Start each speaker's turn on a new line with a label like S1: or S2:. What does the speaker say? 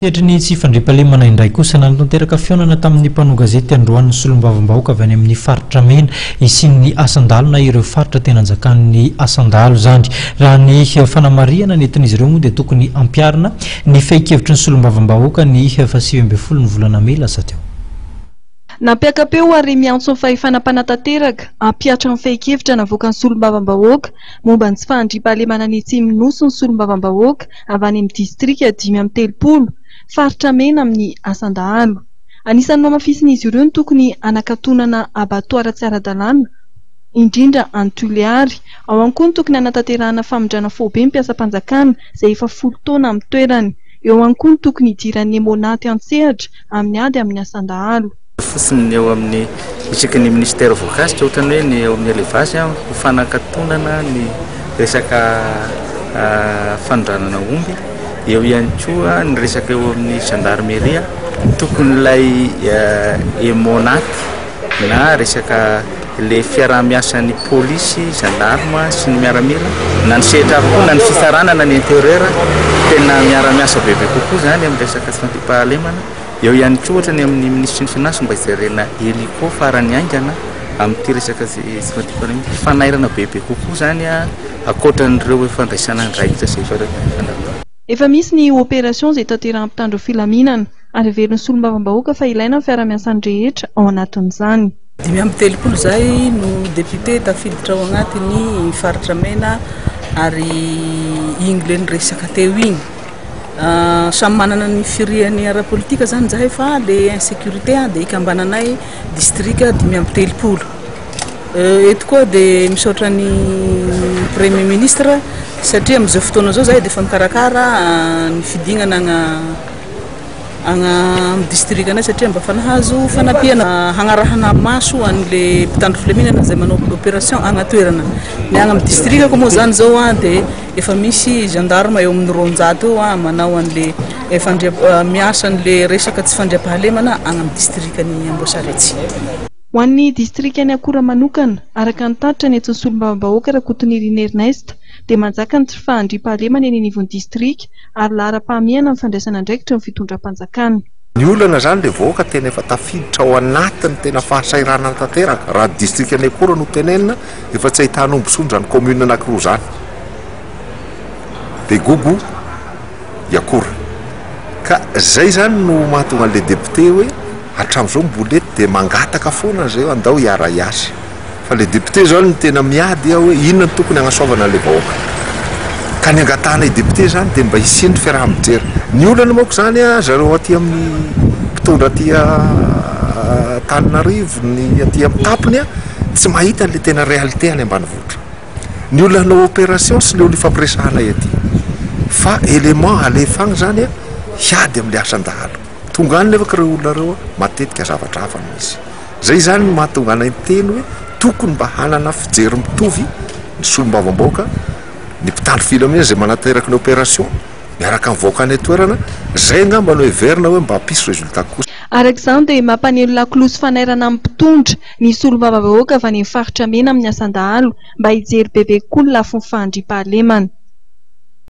S1: Sehatry ny tsy fandriampahalemana indray kosa, nanatanteraka fihaonana tamin'ny mpanao gazety androany ny solombavambahoaka avy any amin'ny faritra mena hisian'ny asan-dalo na ireo faritra tena anjakan'ny asan-dalo izany. Raha ny fanamarihana nentin'izy ireo moa dia tokony hampiharina ny fehin-kevitry ny solombavambahoaka ny faha 19 ny volana mey lasa teo.
S2: Nampiaka-peo ary miantso ny fahefana mpanatanteraka hampihatra ny fehin-kevitra navoakan'ny solombavambahoaka momba ny tsy fahandriampahalemana any Atsimon'ny Nosy ny solombavambahoaka avy any amin'ny distrika 35, faritra mena amin'ny asan-dahalo. Anisan'ny nohamafisin'izy ireo ny tokony hanakatonana abattoir tsy ara-dalàna, indrindra any Toliary. Ao ihany koa ny tokony hanatanterahana famindrana faobe ny mpiasam-panjakana izay efa 10 taona amin'ny toerany. Eo ihany koa ny tokony hidiran'ny Emmo-Nat an-tsehatra amin'ny ady amin'ny asan-dahalo.
S3: Fotsiny ny eo amin'ny isaky ny ministère voakasika ohatrany hoe ny eo amin'ny élevage ho fanakatonana ny resaka fanondranana omby, eo ihany koa ny resaka eo amin'ny gendarmerie tokony ilay Emmo-Nat na resaka le fiaraha-miasan'ny polisy, gendarme sy ny miaramila na ny sehatra hafa koa na ny fitsarana na ny intérieur tena miara-miasa bebe kokoa zany amin'ny resaka tsy fandriampahalemana. Eo ihany koa ohatra ny amin'ny minisitry ny finance mba hijerena hélico farany haingana amin'ity resaka tsy fandriampahalemana ity. Fanairana bebe kokoa izany ankoatran'ireo fandraisana andraikitra izay efa natao.
S2: Efa misy ny opération izay tanterahin'ny mpitandro filaminana ary heverin'ny solombavambahoaka fa ilaina ny fiarahamiasan'ny rehetra ao anatin'izany.
S4: 35 izay no député tafiditra ao agnatin'ny faritra mena ary igny le niresaka teo igny. Samy manana ny firehany ara-politika zany zahay fa le insécurité dia ikambananay district 35. Eto koa dia misaotra ny premier ministre satria amin'izao fotoana izao zahay dia efa mikarakara ny fidignana agna agna amin'ny district anay satria mba efa nahazo fanampiana hagnarahana maso an'le mpitandro filaminana izay manao opération agny an-toerana. Ny agny amin'ny district koa moa zany zao dia Efa misy gendarme eo amin'ny 200 eo manao an'le miasa an'le resaka tsy fandriampahalemana any amin'ny distrikan'i Amboasaretsy.
S2: Ho an'ny distrikan'i Akora manokana, araka ny tatitra nentin'ny solombavambahoaka Rakotonirina Ernest, dia manjaka ny tsy fahandriampahalemana eny anivon'ny distrika ary laharam-pahamehana ny fandraisana andraikitry ny fitondram-panjakana.
S5: Ny olana izany ilay vahoaka tena efa tafiditra ao anatin'ny tena fahasahiranana tanteraka. Raha distrikan'i Akora no tenenina, efa tsy ahitana omby intsony izany commune anankiroa izany. Begogo, Iakora. Ka izay izany no mahatonga an'ilay député hoe hatramin'izao mbola eto dia mangataka foana izay hoe andao hiara-hiasa. Fa ilay député izao no tena miady hoe inona no tokony hagnasoavana an'ilay vahoaka. Ka ny angatahanay député izany dia mba hisian'ny fiaraha-mijery. Ny olana manko izany zareo aty amin'ny mpitondra aty Antananarivo, ny aty amin'ny tampony tsy mahita an'ilay tena réalité any ambanivohitra. Ny olona hanao opération sy ny olona ifampiresahanay aty. Fa élément alefa agny izany hiady amin'ilay asan-dahalo. Tonga any nefa ireo olona ireo matetika zavatra hafa no misy. Izay izany no mahatonga anay miteny hoe tokony mba hanana fijery mitovy ny solombavambahoaka, ny mpitandro filaminana izay manateraka ny opération miaraka amin'ny vahoaka any an-toerana, izay angamba no heverina hoe mba hampisy résultat kosa.
S2: Araka izany dia mampaneno lakolosy fanairana amin'ny mpitondra ny solombavambahoaka avy any amin'ny faritra mena amin'ny asan-dahalo mba hijery bebe kokoa ny lafiny fahandriampahalemana.